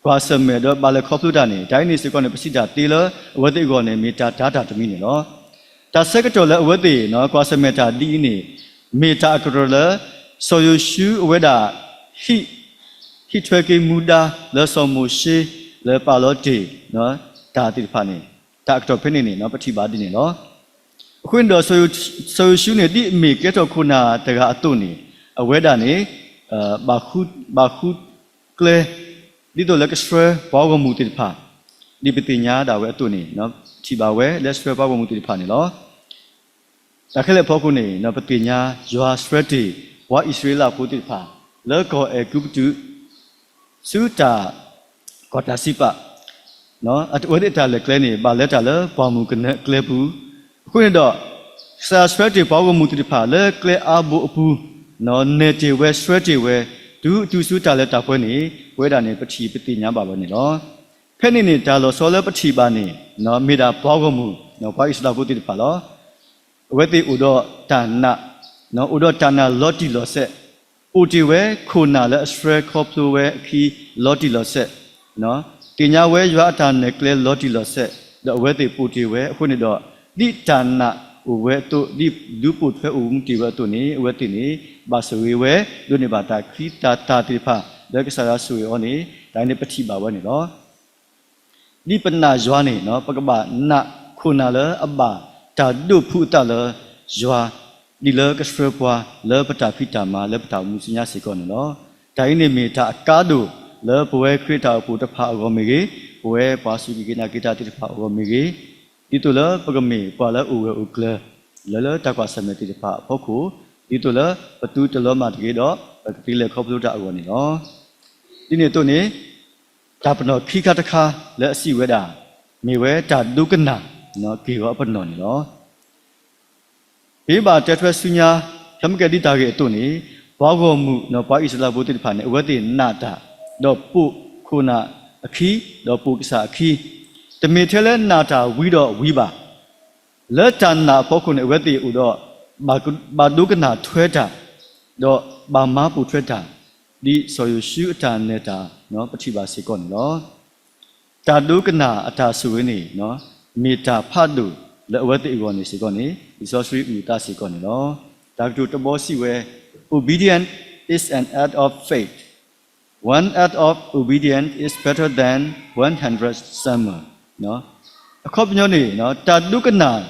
ကွၢ်ဆၢၣ်မဲာ်ဒီးဘၣ်လဲၤခီဖျိတၢ်န့ၣ် တၢ်အံၤန့ၣ်စ့ၢ်ကီးန့ၣ် ပစံးတၢ်သ့လၢအဝဲသ့ၣ်အဂီၢ်န့ၣ် မ့ၢ်တၢ်တၤတၢ်တမံၤန့ၣ်လီၤ. တၢ်ဆၢကတီၢ်လၢအဝဲသ့ၣ် ကွၢ်ဆၢၣ်မဲာ်တၢ်ဒ်အံၤန့ၣ် မ့ၢ်တၢ်အကတီၢ်လၢ စီၤယိၤၡူအဝဲဒၣ် ဟံး ဟံးထွဲက့ၤမူဒါလၢစီၤမိၤၡ့ လၢပာ်လီၤတ့ၢ် တၢ်သ့ၣ်တဖၣ်န့ၣ် တၢ်အကတီၢ်ဖဲန့ၣ်န့ၣ် ပထံၣ်ဘၣ်ဒ်န့ၣ်လီၤ. အဃိန့ၣ်ဒီး စီၤယိၤၡူန့ၣ် ဒ်အမ့ၢ်ကဲထီၣ်ခိၣ်နၢ်တဂၤအသိးန့ၣ် အဝဲဒၣ်န့ၣ် ဘၣ်ဃုကျဲ ဒ်သိးလၢကဆှၢပှၤဂီၢ်မုၢ်သ့ၣ်တဖၣ် ဒ်ပသ့ၣ်ညါဒၣ်ဝဲအသိးန့ၣ် ထံၣ်ဘၣ်ဝဲလၢဆှၢပှၤဂီၢ်မုၢ်သ့ၣ်တဖၣ်န့ၣ်လီၤ. တၢ်ခဲလၢာ်အဖီခိၣ်န့ၣ် ပသ့ၣ်ညါယွၤဆှၢတ့ၢ် ပှၤအံၣ်စရ့လးဖိသ့ၣ်တဖၣ် လၢကီၢ်အဲၤကူပတူး ဆူတၢ် ကီၢ်တၢ်စံးပာ် အဝဲသ့ၣ်အတၢ်လဲၤကျဲန့ၣ် ဘၣ်လဲၤတၢ်လၢပှၢ်မုၢ်ကနၢအကျဲပူၤ, အဃိန့ၣ်ဒီး ကစၢ်ယွၤဆှၢတ့ၢ်ပှၤဂီၢ်မုၢ်သ့ၣ်တဖၣ်လၢကျဲအါဘိအပူၤ, နဲၣ်တ့ၢ်ဝဲဆှၢတ့ၢ်ဝဲ တုၤအတုၤဆူတၢ်လၢတၢ်ပှဲၤန့ၣ် ပဝဲဒၣ်န့ၣ် ပထံၣ်ပသ့ၣ်ညါဘၣ်ဝဲန့ၣ်လီၤ. ဖဲန့ၣ်န့ၣ် တၢ်လီၤဆီလၢပထံၣ်ဘၣ်န့ၣ် မ့ၢ်ဒၣ်ပှၤဂီၢ်မုၢ် ပှၤအံၣ်စရ့လးဖိသ့ၣ်တဖၣ်လီၤ. အဝဲသ့ၣ်အိၣ်ဒီးတၢ်နာ်, အိၣ်ဒီးတၢ်နာ်လီၤတံၢ်လီၤဆဲး, ပိာ်တ့ၢ်ဝဲခိၣ်နၢ်လၢအဆှၢခီဖျိဝဲအခံလီၤတံၢ်လီၤဆဲး, သ့ၣ်ညါဝဲယွၤအတၢ်နဲၣ်ကျဲလီၤတံၢ်လီၤဆဲး, ဒီးအဝဲသ့ၣ်ပိာ်တ့ၢ်ဝဲအဃိန့ၣ်ဒီး ဒ်တၢ်နာ်အိၣ်ဝဲအသိး ဒ်ဒုးပိာ်ထွဲအိၣ်မူတ့ၢ်ဝဲအသိးန့ၣ် အဝဲသ့ၣ်န့ၣ် ဘၣ်ဆိၣ်ဂ့ၤဝဲ ဒိးန့ၢ်ဘၣ်တၢ်ချံတၢ်သၣ်သ့ၣ်တဖၣ် လၢကစၢ်ယွၤဆိၣ်ဂ့ၤအီၤန့ၣ် တၢ်အံၤန့ၣ်ပထံၣ်ဘၣ်ဝဲန့ၣ်လီၤ. ဒ်ပနာ်ယွၤန့ၣ် ပကဘၣ်နာ်ခိၣ်နၢ်လၢအဘၣ်တၢ်ဒိးဖုးအသးလၢယွၤ ဒ်လၢကဆှၢပှၤလၢပတၢ်ဖံးတၢ်မၤလၢပတၢ်အိၣ်မူဆူညါစ့ၢ်ကီးန့ၣ်လီၤ. တၢ်အံၤန့ၣ်မ့ၢ်တၢ်အကါဒိၣ်လၢပဝဲခရံာ်တၢ်အိၣ်ဖှိၣ်တဖၣ်အဂီၢ်မ့ၢ်ဂ့ၤ, ပဝဲပှၤစူၢ်က့ၤနာ်က့ၤတၢ်သ့ၣ်တဖၣ်အဂီၢ်မ့ၢ်ဂ့ၤ, ဒ်သိးလၢပကမ့ၢ်ပှၤလၢအအိၣ်ဂၢၢ်အိၣ်ကျၢၤ လၢလၢတၢ်ကွၢ်ဆၢၣ်မဲာ်သ့ၣ်တဖၣ်အဖီခိၣ်, ဒ်သိးလၢပကသ့လဲၤခီဖျိတၢ်အဂီၢ်န့ၣ်လီၤ. ဒ်န့ၣ်အသိးန့ၣ် တၢ်ပနီၣ်ခံခါတခါလၢအစံးဝဲဒၣ် မ့ၢ်ဝဲတၢ်ဒိကနၣ် က့ၢ်ဂီၤအပနီၣ်န့ၣ်လီၤ. ပဘၣ်တဲထွဲဆူညါ ခဲမုၢ်ကဲဒ်တၢ်ဂ့ၢ်အသိးန့ၣ် ပှၤဂီၢ်မုၢ် ပှၤအံၣ်စရ့လးဖိသ့ၣ်တဖၣ်န့ၣ် အဝဲသ့ၣ်နာ်တၢ် ဒီးပိာ်ခိၣ်နၢ်အခံ ဒီးပိာ်ကစၢ်အခံ တမ့ၢ်ထဲလၢနာ်တၢ်ဝံၤဒီးဝံၤဘၣ်. လၢတၢ်နာ်အဖီခိၣ်န့ၣ် အဝဲသ့ၣ်အိၣ်ဒီး ဘၣ်ဒိကနၣ်ထွဲတၢ် ဒီးဘၣ်မၤပိာ်ထွဲတၢ် ဒ်စီၤယိၤၡူအတၢ်နဲၣ်တၢ် ပထံၣ်ဘၣ်စ့ၢ်ကီးန့ၣ်လီၤ. တၢ်ဒိကနၣ်အတၢ်ဆိၣ်ဂ့ၤန့ၣ် မ့ၢ်တၢ်ဖးဒိၣ်လၢအဝဲသ့ၣ်အဂီၢ်န့ၣ်စ့ၢ်ကီးန့ၣ် လံာ်စီဆှံအုၣ်အသးစ့ၢ်ကီးန့ၣ်လီၤ. တၢ်ကတိၤတဘီစံးဝဲ Obedience is an act of faith. One act of obedience is better than one hundred sermon. အခီပညီန့ၣ် တၢ်ဒိကနၣ်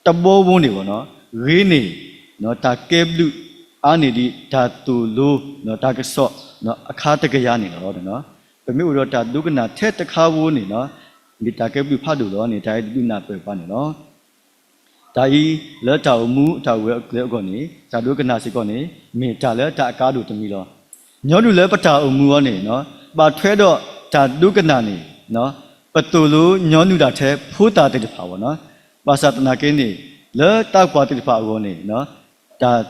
တဘီဝဲန့ၣ် ဂ့ၤန့ၢ် တၢ်ကဲဘျုးအါန့ၢ်ဒံးတၢ်သိၣ်လိ တၢ်ကစီၣ်အခါတကယၤန့ၣ်လီၤ. ပမ့ၢ်အိၣ်ဒီးတၢ်ဒိကနၣ်ထဲတခါဝဲန့ၣ် မ့ၢ်တၢ်ကဲဘျုးဖးဒိၣ်လီၤန့ၣ် တၢ်အဲၣ်ဒိးဒုးနၢ်ပၢၢ်ပှၤန့ၣ်လီၤ. တၢ်အံၤလၢတၢ်အိၣ်မူအတၢ်အိၣ်ဝဲအကျဲအဂီၢ်န့ၣ် တၢ်ဒိကနၣ်စ့ၢ်ကီးန့ၣ် မ့ၢ်တၢ်လၢတၢ်အကါဒိၣ်တမံၤလီၤ. ညီနုၢ်လၢပတၢ်အိၣ်မူအီၤန့ၣ် ဘၣ်ထွဲဒီးတၢ်ဒိကနၣ်န့ၣ် ပသိၣ်လိညီနုၢ်တၢ်ထဲဖိသၣ်သ့ၣ်တဖၣ်အဂီၢ်န့ၣ်, ဘၣ်ဆၣ်သနာ်က့န့ၣ် လၢသးပှၢ်သ့ၣ်တဖၣ်အဂီၢ်န့ၣ် တၢ်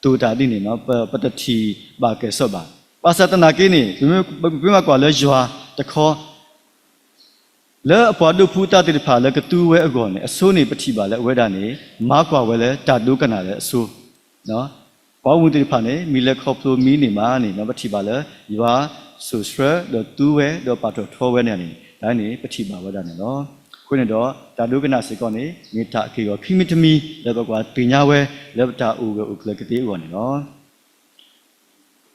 သိၣ်တၢ်ဒ်န့ၣ် ပတထံၣ်ဘၣ်ကဲၣ်ဆိးဘၣ်. ဘၣ်ဆၣ်သနာ်က့န့ၣ် ပမ့ၢ်ကွၢ်လၢယွၤတခီ လၢအပှၤဒိးဖုးအသးသ့ၣ်တဖၣ်လၢကသူဝဲအဂီၢ်န့ၣ် အဆိန့ၣ်ပထံၣ်ဘၣ်လၢအဝဲဒၣ်န့ၣ် မၤကွၢ်ဝဲလၢတၢ်ဒိကနၣ်လၢအဆိ ပှၤဂီၢ်မုၢ်သ့ၣ်တဖၣ်န့ၣ် မ့ၢ်လဲၤခီဖျိမံၤန့ၣ်မးန့ၣ် ပထံၣ်ဘၣ်လၢ ယွၤစိာ်ဆှၢဒီးသူဝဲဒီးပာ်ထီၣ်ထီဝဲန့ၣ်န့ၣ် တၢ်န့ၣ်ပထံၣ်ဘၣ်ဝဲဒၣ်န့ၣ်လီၤ. အဃိန့ၣ်ဒီး တၢ်ဒိကနၣ်စ့ၢ်ကီးန့ၣ် မ့ၢ်တၢ်အက့ၢ်အဂီၤခံမံၤတမံၤ လၢပကသ့ၣ်ညါဝဲ လၢပတၢ်အိၣ်ဂၢၢ်အိၣ်ကျၢၤကသ့အဂီၢ်န့ၣ်လီၤ.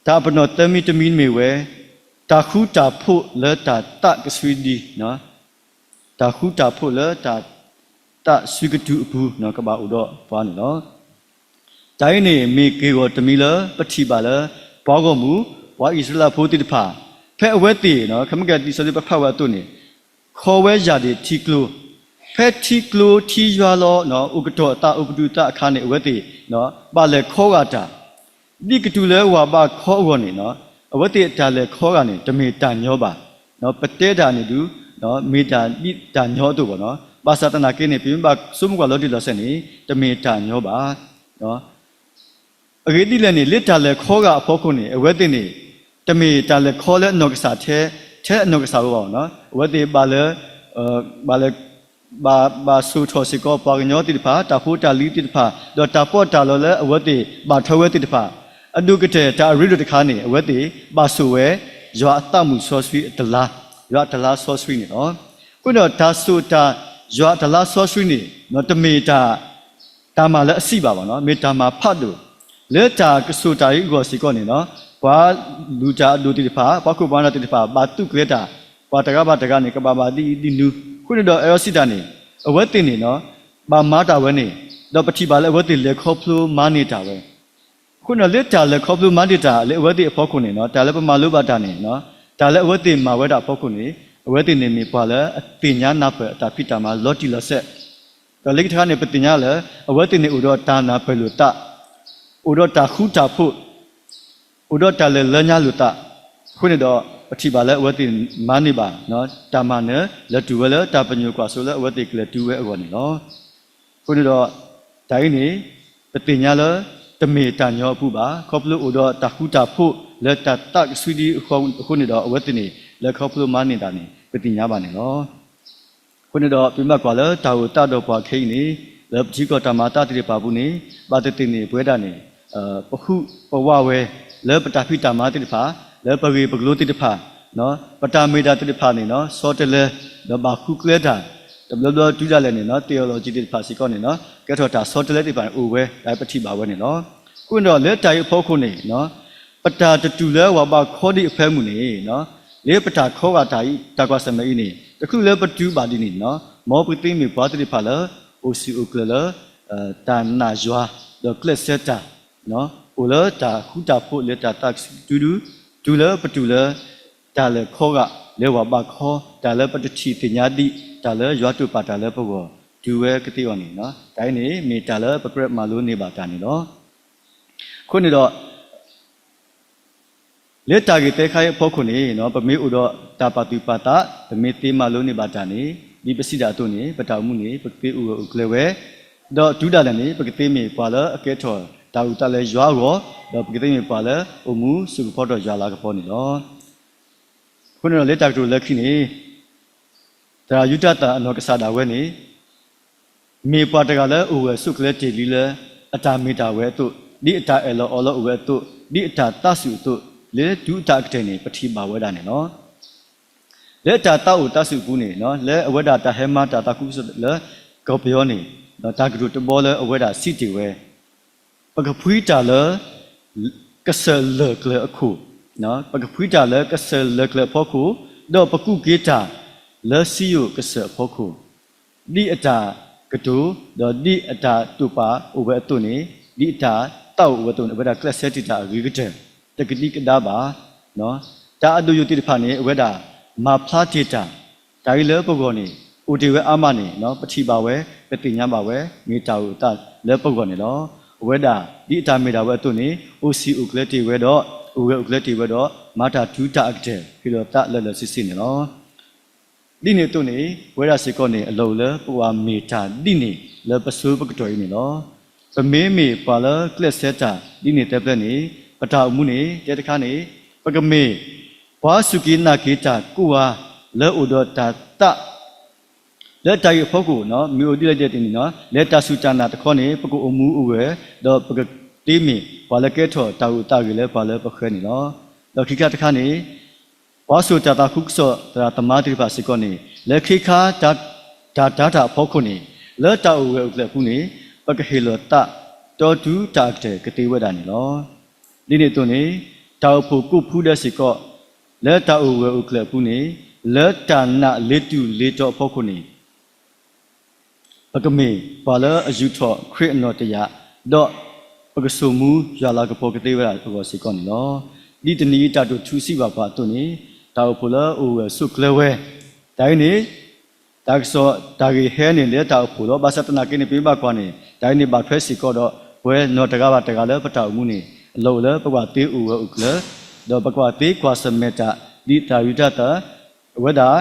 တၢ်ပနီၣ်သၢမံၤတမံၤမ့ၢ်ဝဲ တၢ်ဃူတၢ်ဖိးလၢတၢ်သးကဆှံဒံ, တၢ်ဃူတၢ်ဖိးလၢတၢ်သးစုကတုၤအပူၤ ကဘၣ်အိၣ်ဒီးပှၤန့ၣ်လီၤ. တၢ်အံၤန့ၣ် မ့ၢ်က့ၢ်ဂီၤတမံၤလၢပထံၣ်ဘၣ်လၢ ပှၤဂီၢ်မုၢ် ပှၤအံၣ်စရ့လးဖိသ့ၣ်တဖၣ် ဖဲအဝဲသ့ၣ် ခဲမုၢ်ကဲလံာ်စီဆှံပဖးဝဲအသိးန့ၣ် ခီဝဲယၢ်ဒ့ၣ်ထံကျိ, ဖဲထံကျိထံယွၤလီၤ အိၣ်ကတီၢ်အသးအိၣ်ကဒုအသးအခါန့ၣ် အဝဲသ့ၣ် ဘၣ်လဲၤခီဂာ်တၢ် ဒ်ကတုၤလၢဝၤဘးခီအဂီၢ်န့ၣ်, အဝဲသ့ၣ်အတၢ်လဲၤခီဂာ်န့ၣ် တမ့ၢ်တၢ်ညီဘၣ်. ပတဲတၢ်န့ၣ်ဒုး မ့ၢ်တၢ်ဒ်တၢ်ညီအသိးဘၣ်နီၤ. ဘၣ်ဆၣ်သနာ်က့န့ၣ် ပမ့ၢ်ဘၣ်ဆိကမိၣ်ကွၢ်လီၤတံၢ်လီၤဆဲးန့ၣ် တမ့ၢ်တၢ်ညီဘၣ်. အဂ့ၢ်ဒ်လဲၣ်န့ၣ် လၢတၢ်လဲၤခီဂာ်အဖီခိၣ်န့ၣ် အဝဲသ့ၣ်န့ၣ် တမ့ၢ်တၢ်လဲၤခီလၢအနီၢ်ကစၢ်ထဲ, ထဲအနီၢ်ကစၢ်ဝဲဘၣ်နီၤ. အဝဲသ့ၣ်ဘၣ်လၢ ဘၣ်လၢ ဘၣ် ဘၣ်ဆိၣ်ထီၣ်စ့ၢ်ကီးပှၤကညီသ့ၣ်တဖၣ်, တၢ်ဖိတၢ်လံၤသ့ၣ်တဖၣ်, ဒီးတၢ်ပီးတၢ်လီလၢအဝဲသ့ၣ်ဘၣ်ထွဲဝဲသ့ၣ်တဖၣ်, အဒိၣ်ကတၢၢ်တၢ်အရ့ဒိၣ်တခါန့ၣ် အဝဲသ့ၣ်ဘၣ်ဆိၣ်ဝဲ ယွၤအသးမုာ်စီဆှံအတလါ, ယွၤအတလါစီဆှံန့ၣ်လီၤ. အဃိန့ၣ်ဒီး တၢ်ဆိၣ်တၢ် ယွၤအတလါစီဆှံန့ၣ် တမ့ၢ်တၢ် တၢ်မၤလၢအဆံးဘၣ်ဘၣ်နီၤ, မ့ၢ်တၢ်မၤဖးဒိၣ်. လၢတၢ်ကဆိၣ်တၢ်အံၤအဂီၢ်စ့ၢ်ကီးန့ၣ်နီၤ, ပှၤလုၢ်တၢ်အဒိၣ်သ့ၣ်တဖၣ်, ပှၤခိၣ်ပှၤနၢ်သ့ၣ်တဖၣ် ဘၣ်သူၣ်ကျဲၤတၢ်, ပှၤတဂၤဘၣ်တဂၤန့ၣ် ကဘၣ်ဘၣ်ဒ်အံၤဒ်နုၤ, အဃိန့ၣ်ဒီး အဲၣ်ဒိးစံးတၢ်န့ၣ် အဝဲသ့ၣ်န့ၣ်နီၤ, ဘၣ်မၤတၢ်ဝဲန့ၣ်, ဒီးပထံၣ်ဘၣ်လၢအဝဲသ့ၣ်လဲၤခီဖျိမၤန့ၢ်တၢ်ဝဲ အဃိန့ၣ် လၢတၢ်လဲၤခီဖျိမၤန့ၢ်တၢ်လၢအဝဲသ့ၣ်အဖီခိၣ်န့ၣ်နီၤ, တၢ်လၢပမၤလိဘၣ်တၢ်န့ၣ်, တၢ်လၢအဝဲသ့ၣ်မၤဝဲဒၣ်အဖီခိၣ်န့ၣ်, အဝဲသ့ၣ်န့ၣ်မ့ၢ်ပှၤလၢအသ့ၣ်ညါနၢ်ပၢၢ်အတၢ်ဖံးတၢ်မၤလီၤတံၢ်လီၤဆဲး, ဒီးလၢခံတခါန့ၣ် ပသ့ၣ်ညါလၢ အဝဲသ့ၣ်န့ၣ်အိၣ်ဒီးတၢ်နၢ်ပၢၢ်လိာ်သး, အိၣ်ဒီးတၢ်ဃူတၢ်ဖိး, အိၣ်ဒီးတၢ်လၢလၢညါလိာ်သး, အဃိန့ၣ်ဒီး ပထံၣ်ဘၣ်လၢအဝဲသ့ၣ်မၤန့ၢ်ဘၣ် တၢ်မၤနၢၤ လဲၤတုၤဝဲလၢတၢ်ပညိၣ်ကွၢ်စိလၢအဝဲသ့ၣ်ကလဲၤတုၤဝဲအဂီၢ်န့ၣ်လီၤ. အဃိန့ၣ်ဒီး တၢ်အံၤန့ၣ် ပသ့ၣ်ညါလၢ တမ့ၢ်တၢ်ညီအပူၤဘၣ်, ခီဖျိအိၣ်ဒီးတၢ်ဃူတၢ်ဖိးလၢတၢ်သးကဆှံဒ်အဃိန့ၣ်ဒီး အဝဲသ့ၣ်န့ၣ် လဲၤခီဖျိမၤန့ၢ်တၢ်န့ၣ် ပသ့ၣ်ညါဘၣ်န့ၣ်လီၤ. အဃိန့ၣ်ဒီး ပမ့ၢ်ဘၣ်ကွၢ်လၢတၢ်အိၣ်သးဒီးပှၤခဲအံၤန့ၣ်, လၢပထံကီၢ်တၢ်မၤအသးသ့ၣ်တဖၣ်အပူၤန့ၣ်, ဘၣ်သ့ၣ်သ့ၣ်န့ၣ် ပဝဲဒၣ်န့ၣ် ပဟုပဝးဝဲ လၢပတၢ်ဖံးတၢ်မၤသ့ၣ်တဖၣ်, လၢပဂ့ၢ်ပကျိၤသ့ၣ်တဖၣ်, ပတၢ်မ့ၢ်တၢ်သ့ၣ်တဖၣ်န့ၣ် ဆီတလဲ, ဒီးဘၣ်ဃုကျဲတၢ်, တဘျီဘျီတုၤဒၣ်လဲာ်န့ၣ် theology သ့ၣ်တဖၣ်စ့ၢ်ကီးန့ၣ် ကဲထီၣ်တၢ်ဆီတလဲသ့ၣ်တဖၣ်န့ၣ် အိၣ်ဝဲဒၣ်ပထံၣ်ဘၣ်ဝဲန့ၣ်လီၤ. အဃိန့ၣ်ဒီးလၢတၢ်အံၤအဖီခိၣ်န့ၣ် ပတၢ်တတုၤလၢဝၤဘးခီဒံးအဖၢမုၢ်န့ၣ်, လၢပတၢ်ခီဂာ်တၢ်အံၤ တၢ်ကွၢ်ဆၢၣ်မဲာ်အံၤန့ၣ် တချုးလၢပတုၤဘၣ်ဒ်န့ၣ်, မ်ပကသ့မ့ၢ်ပှၤသ့ၣ်တဖၣ်လၢ အိၣ်စံာ်အိၣ်ကျၢၤလၢ တၢ်နာ်ယွၤ ဒီးကျဲးစၢးတၢ်, အိၣ်လၢတၢ်ဃူတၢ်ဖိးလၢတၢ်သးကဆှံတုၤဒု, တုၤလၢပတုၤလၢ တၢ်လဲၤခီဂာ်လၢဝၤဘးခီ, တၢ်လၢပတထံၣ်သ့ၣ်ညါဒံး တၢ်လၢယွၤတိာ်ပာ်တၢ်လၢပဂီၢ်တုၤဝဲကသ့အီၤန့ၣ်, တၢ်အံၤန့ၣ် မ့ၢ်တၢ်လၢပကြၢးမၤလိန့ၢ်ဘၣ်တၢ်န့ၣ်လီၤ. အဃိန့ၣ်ဒီး လၢတၢ်ဂ့ၢ်သဲခါအံၤအဖီခိၣ်န့ၣ် ပမ့ၢ်အိၣ်ဒီးတၢ်ပာ်သူၣ်ပာ်သး, ပမ့ၢ်သ့မၤလိန့ၢ်ဘၣ်တၢ်န့ၣ် ဒ်ပစံးတၢ်အသိးန့ၣ် ပတၢ်အိၣ်မူန့ၣ် ပကသ့အိၣ်ဂၢၢ်အိၣ်ကျၢၤဝဲ, ဒီးတုၤဒၣ်လဲာ်န့ၣ် ပကသ့မ့ၢ်ပှၤလၢအကဲထီၣ်တၢ်အိၣ်သးလၢယွၤအဂီၢ်, ဒီးပကသ့မ့ၢ်ပှၤလၢအိၣ်မူစိာ်ကဖီထီၣ်ယွၤလၤကပီၤန့ၣ်လီၤ. အဃိန့ၣ်ဒီးလၢတၢ်ကတိၤလၢခံန့ၣ် သရၣ်ယူဒၤသၣ်အနီၢ်ကစၢ်ဒၣ်ဝဲန့ၣ် မ့ၢ်ပှၤတဂၤလၢအိၣ်ဂၢၢ်ဆိးကျၢၤတ့ၢ်လံလၢ အတၢ်မ့ၢ်တၢ်ဝဲအသိး, ဒ်အတၢ်အၢၣ်လီၤအီလီၤအိၣ်ဝဲအသိး, ဒ်အတၢ်သးစူၤအသိး, လၢတုၤအတၢ်အကတၢၢ်န့ၣ် ပထံၣ်ဘၣ်ဝဲဒၣ်န့ၣ်လီၤ. လၢတၢ်သးအိၣ်သးစူၤအပူၤန့ၣ် လၢအဝဲဒၣ်တၢ်ဟဲမၤတၢ်သးခုကစီၣ်လၢကီၢ်ပယီၤန့ၣ် တၢ်ကတိၤတဘီလၢအဝဲဒၣ်စံးတ့ၢ်ဝဲ ပကဖှံတၢ်လၢ ကစၢၢ်လၢၢ်ကျၢၤအခိၣ်, ပကဖှံတၢ်လၢကစၢၢ်လၢၢ်ကျၢၤအဖီခိၣ်, ဒီးပကူးက့ၤတၢ်လၢစံယိၣ်ကစၢၢ်အဖီခိၣ်, ဒ်အတၢ်ကတိၤ, ဒီးဒ်အတၢ်တိာ်ပာ်အိၣ်ဝဲအသိးန့ၣ်, ဒ်အတၢ်သးအိၣ်အိၣ်ဝဲအသိးန့ၣ် အဝဲဒၣ်ကျဲးစၢးတ့ၢ်တၢ်အဂ့ၤကတၢၢ်, တကဒံကဒါဘၣ်. တၢ်အဒိၣ်ယိာ်သ့ၣ်တဖၣ်န့ၣ် အဝဲဒၣ်မၤဖျါတ့ၢ်တၢ်, တၢ်အံၤလၢပဂီၢ်န့ၣ် အိၣ်တ့ၢ်ဝဲအါမးန့ၣ် ပထံၣ်ဘၣ်ဝဲ, ပသ့ၣ်ညါဘၣ်ဝဲ, မ့ၢ်တၢ်အိၣ်အသးလၢပဂီၢ်န့ၣ်လီၤ. အဝဲဒၣ် ဒ်အတၢ်မ့ၢ်ဒၣ်ဝဲအသိးန့ၣ် အိၣ်စံာ်အိၣ်ကျၢၤတ့ၢ်ဝဲဒီး အိၣ်ဂၢၢ်အိၣ်ကျၢၤတ့ၢ်ဝဲဒီး မၤတၢ်တုၤတၢ်အကတၢၢ် ဟ့ၣ်လီၤသးလၢာ်လၢာ်ဆ့ဆ့န့ၣ်လီၤ. ဒ်န့ၣ်အသိးန့ၣ် ပဝဲဒၣ်စ့ၢ်ကီးန့ၣ် အလီၢ်အိၣ်လၢပကဘၣ်မ့ၢ်တၢ်ဒ်န့ၣ်လၢပစိပကတီၢ်အံၤန့ၣ်လီၤ. ပမ့မ့ၢ်ပှၤလၢကျဲးစၢးတၢ်ဒ်န့ၣ်တဲဖျါန့ၣ် ပတၢ်အိၣ်မူန့ၣ် တဲတခါန့ၣ် ပကမ့ၢ် ပှၤစူၢ်က့ၤနာ်က့ၤတၢ်ကိးဂၤလၢအိၣ်ဒီးတၢ်သး လၢတၢ်ဂ့ၢ်အဖီခိၣ် မ့ၢ်အိၣ်ဒ်လဲၣ်ဒ်လဲၣ်န့ၣ် လၢတၢ်စူၢ်တၢ်နာ်တခီန့ၣ် ပကအိၣ်မူအိၣ်ဂၢၢ် ဒီးပကသ့မ့ၢ်ပှၤလၢကဲထီၣ်တၢ်အိၣ်သးဂ့ၤလၢပှၤလၢပဃၢၤန့ၣ်လီၤ. ဒီးခံခါတခါန့ၣ် ပှၤစိာ်တၢ်သးခုကစီၣ်သရၣ်သမါသ့ၣ်တဖၣ်စ့ၢ်ကီးန့ၣ် လၢခ့ခါ တၢ်တၤတၢ်အဖီခိၣ်န့ၣ် လၢတၢ်အိၣ်ဂၢၢ်အိၣ်ကျၢၤအပူၤန့ၣ် ပကဟ့ၣ်လီၤသးတီတုၤတၢ်အကတၢၢ်ကသ့ဝဲဒၣ်န့ၣ်လီၤ. ဒ်န့ၣ်အသိးန့ၣ် တၢ်အိၣ်ဖှိၣ်ကိးဖုဒၢစ့ၢ်ကီး လၢတၢ်အိၣ်ဂၢၢ်အိၣ်ကျၢၤအပူၤန့ၣ် လၢတၢ်နာ်လ့ၤတူၢ်လ့ၤတီၤအဖီခိၣ်န့ၣ် ပကမ့ၢ်ပှၤလၢအယူာ်ထီၣ်ခရံာ်အနီၣ်တယာ် ဒီးပကစိာ်မူယွၤလၤကပီၤကသ့ဝဲဒၣ်အဂီၢ်စ့ၢ်ကီးန့ၣ်လီၤ. ဒ်တနံၤအံၤတၢ်တိာ်ထူစံးဘၣ်ပှၤအသိးန့ၣ် တၢ်အိၣ်ဖှိၣ်လၢအိၣ်ဂၢၢ်ဆိးကျၢၤဝဲ တၢ်အံၤန့ၣ် တၢ်ကစီၣ်တၢ်ဂ့ၢ်ဟဲန့ၣ်လၢတၢ်အိၣ်ဖှိၣ်လီၤ. ဘၣ်ဆၣ်သနာ်က့န့ၣ် ပမ့ၢ်ဘၣ်ကွၢ်န့ၣ် တၢ်အံၤန့ၣ်ဘၣ်ထွဲစ့ၢ်ကီးဒီး ပဝဲနီၢ်တဂၤဘၣ်တဂၤလၢပတၢ်အိၣ်မူန့ၣ် လီၢ်အိၣ်လၢပကဘၣ်သ့အိၣ်ဂၢၢ်အိၣ်ကျၢၤ, ဒီးပကဘၣ်သ့ကွၢ်ဆၢၣ်မဲာ်တၢ် ဒ်တၢ်ရ့တၢ်တၢ် အဝဲဒၣ်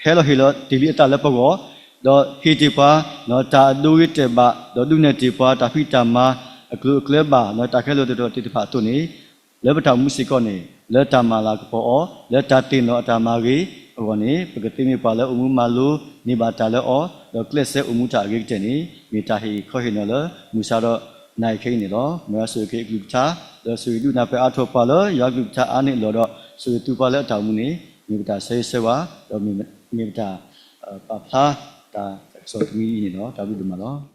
ဟဲလီၤဟ့ၣ်လီၤတ့ၢ်လံအသးလၢပဂီၢ်, ဒီးဟ့ၣ်တ့ၢ်ပှၤ တၢ်အဒိဂ့ၤတဲာ်ဘၣ်, ဒီးဒုးနဲၣ်တ့ၢ်ပှၤတၢ်ဖံးတၢ်မၤ အကျိၤအကျဲဘၣ် တၢ်ခဲလၢာ်တတီၤသ့ၣ်တဖၣ်အသိးန့ၣ်, လၢပတၢ်အိၣ်မူစ့ၢ်ကီးန့ၣ် လၢတၢ်မၤလၤကပီၤအီၤ, လၢတၢ်သ့ၣ်နီၣ်အတၢ်မၤဂ့ၤအဂီၢ်န့ၣ် ပကသ့မ့ၢ်ပှၤလၢအိၣ်မူမၤလိန့ၢ်ဘၣ်တၢ်လၢအီၤ, ဒီးကျဲးစဲအိၣ်မူတၢ်အဂ့ၤကတၢၢ်န့ၣ် မ့ၢ်တၢ်ဟ့ၣ်ဂံၢ်ဟ့ၣ်ဘါနီၤလၢ မုၢ်ဆါဒီးနၤခဲအံၤန့ၣ်လီၤ. မ်ယွၤဆိၣ်ဂ့ၤက့ၤအကလုၢ်ကထါ, ဒီးဆိၣ်ဂ့ၤဒုးနၢ်ပၢၢ်အါထီၣ်ပှၤလၢယွၤကလုၢ်ကထါအါန့ၢ်အလီၢ်ဒီး ဆိၣ်ဂ့ၤသုပှၤလၢအတၢ်အိၣ်မူန့ၣ် မ့ၢ်ပတၢ်ဆၢဂ့ၤဆၢဝါ, ဒီးမ့ၢ်ပတၢ် ပာ်ဖျါတၢ်ကစီၣ်တမံၤအံၤန့ၣ်လီၤ. တၢ်ဘျုးဒိၣ်မးလီၤ.